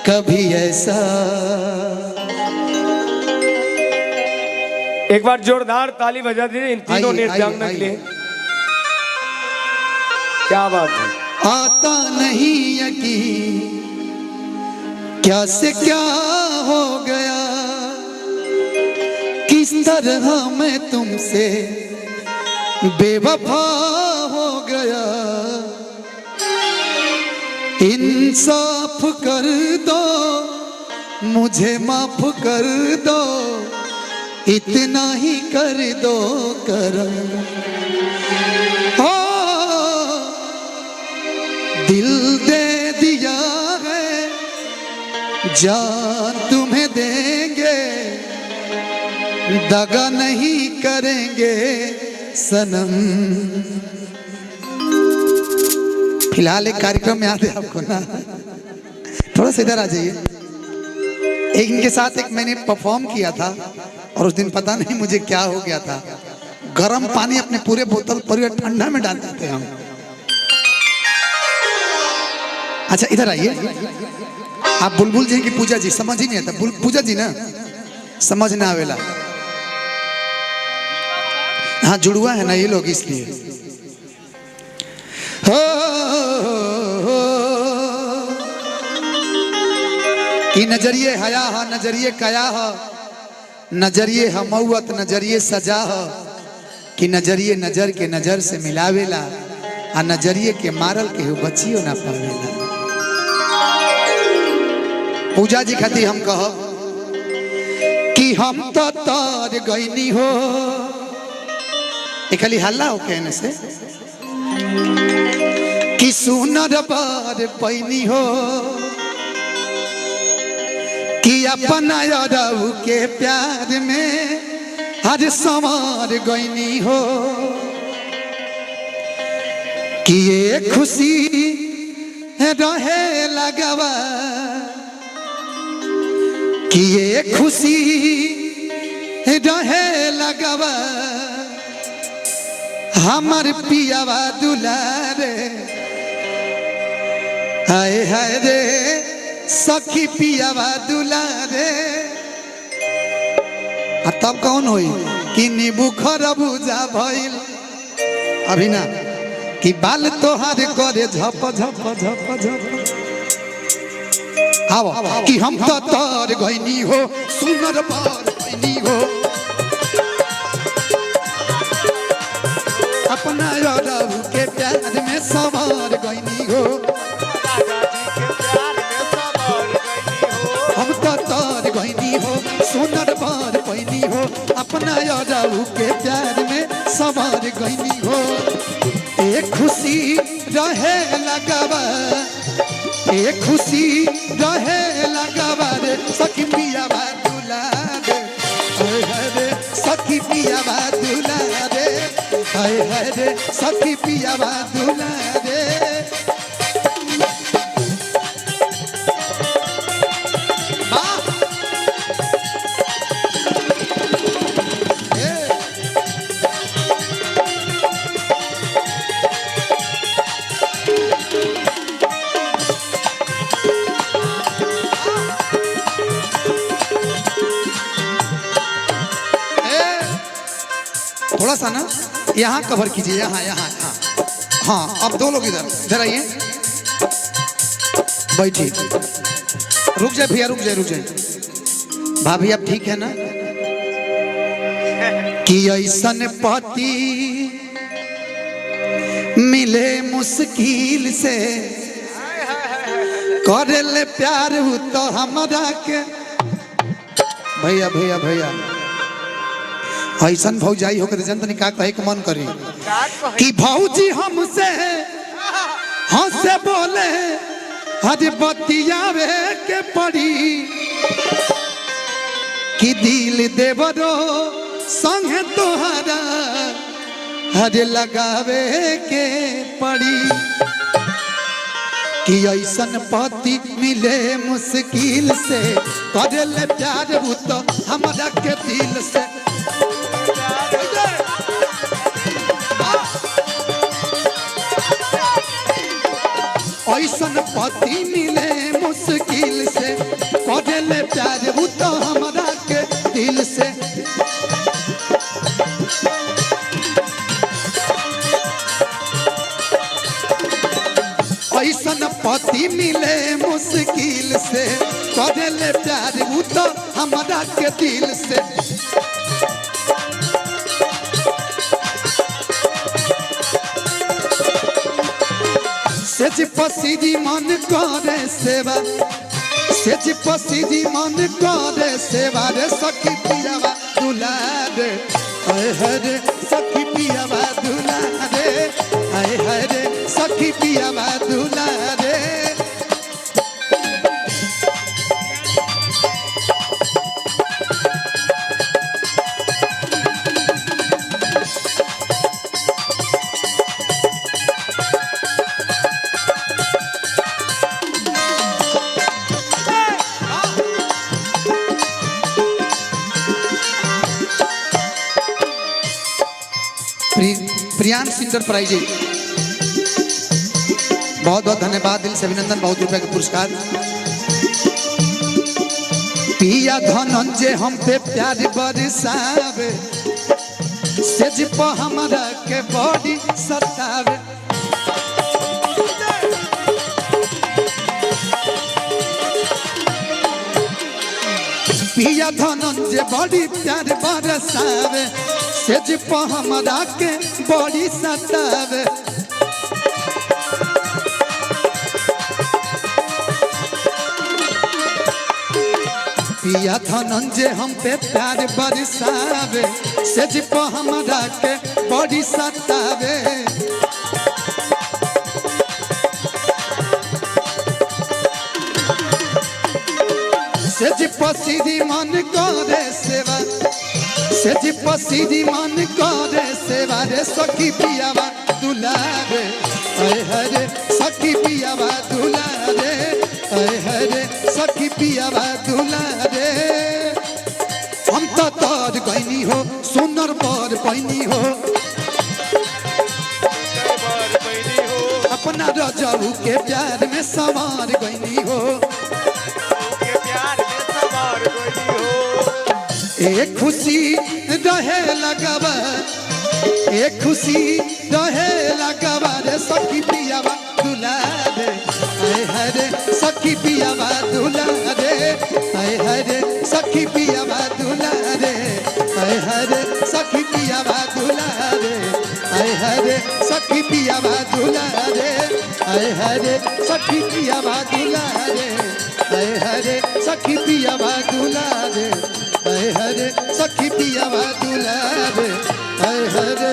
कभी ऐसा। एक बार जोरदार ताली बजा दीजिए इन तीनों आइए, नृत्यांगना आइए, के लिए। आइए। क्या बात है। आता नहीं यकीन क्या से क्या हो गया, किस तरह मैं तुमसे बेवफा हो गया। इंसाफ कर दो, मुझे माफ कर दो, इतना ही कर दो करम। हो दिल दे दिया है, जान तुम्हें देंगे, दगा नहीं करेंगे सनम। फिलहाल एक कार्यक्रम याद है आपको ना, थोड़ा सा इधर आ जाइए। एक इनके साथ एक मैंने परफॉर्म किया था और उस दिन पता नहीं मुझे क्या हो गया था, गर्म पानी अपने पूरे बोतल पूरे ठंडा में डाल देते हम। अच्छा इधर आइए आप। बुलबुल जी की पूजा जी समझ ही नहीं आता। पूजा जी ना समझ ना आवेला। हाँ जुड़ुआ है ना ये लोग, इसलिए। हो, हो कि नजरिए हया ह, नजरिए कया ह, नजरिए हमौत, नजरिए सजा ह, कि नजरिए नजर के नजर से मिलावेला, आ नजरिए के मारल के बचियो ना पावेला। पूजा जी खातिर हम कह कि हम तो तार गईनी हो। ये खाली हल्ला हो कहने से कि सुनर बार पैनी हो, कि अपना यारऊ के प्यार में हर संवार गईनी हो, कि ये खुशी रहे लगवा, कि ये खुशी रहे लगवा, हमर पियावा दुलारे। हाय हाय रे सखी पियावा दुलारे। आ तब कौन होई कि नींबू खरबूजा भइल अभी ना, कि बाल तोहार करे झप झप झप झप। आओ कि हम तो तार गईनी हो, सुनर बार गईनी हो, अपना यारऊ के प्यार में सवार गईनी हो। हम तो तार गईनी हो, सुनर बार पैनी हो, अपना यारऊ के प्यार में सवार गईनी हो। एक खुशी रहे लगवा, एक खुशी रहे लगवा रे सखी पियावा दुलारे। हाय हाय रे सखी पियावा दुलारे, हाय हाय रे सखी पियावा दुलारे। वाह! ए! ए, थोड़ा सा ना यहाँ कवर कीजिए, यहाँ यहाँ यहाँ। हाँ अब दो लोग इधर इधर आइए, बैठिए। रुक जाए भैया, रुक जाए, रुक जाए। भाभी आप ठीक है ना? कि ऐसन पति मिले मुश्किल से, करे ले प्यार हु तो हमरा के। भैया भैया भैया ऐसन भौजाई होके जन तनी का कहे के मन करी कि भौजी हमसे हंसे बोले हज बतियावे के पड़ी, कि दिल देवरो संग तोहरा हज लगावे के पड़ी, कि ऐसन पति मिले मुश्किल से, करे ले प्यार उ तो हमरा के दिल से। ऐसन पति मिले मुश्किल से, मुश्किल से करेले प्यार उ तो हमारा के दिल से। सेज पसीदी मन करे सेवा, सेज पसीदी मन करे सेवा रे सखी पियावा दुलारे, आय हरे सखी पियावा दुलारे, आय हरे सखी पियावा दुलारे। प्रियांश इंटरप्राइजेज, बहुत बहुत धन्यवाद, दिल से अभिनंदन, बहुत रुपए का पुरस्कार। पिया धनंजय हम पे प्यार बरसावे, सेज पर हमरा के बड़ी सतावे। पिया धनंजय बड़ी प्यार बरसावे, सेज पर हमरा के बड़ी सतावे। पिया धनंजय हम पे प्यार बरसावे, सेज पर हमरा के बड़ी सतावे। सेज पसीदी मन करे सेवा, सेज पसीदी मन करे सेवा रे सखी पियावा दुलारे, आय हरे सखी पियावा दुलारे, आय हरे सखी पियावा दुलारे। हम तो तर गईनी हो, सुनर पर पैनी हो, अपना रजऊ के प्यार में सवार गईनी हो। एक खुशी रहे लगवा, एक खुशी रहे लगवा रे सखी पियावा दुलारे, आय हरे सखी पियावा दुलारे, आय हरे सखी पियावा दुलारे, आय हरे सखी पियावा दुलारे, आय हरे सखी पियावा दुलारे, आय हरे सखी पियावा दुलारे, आय हरे सखी पियावा दुलारे, आय हरे सखी पियावा दुलारे, आय हरे।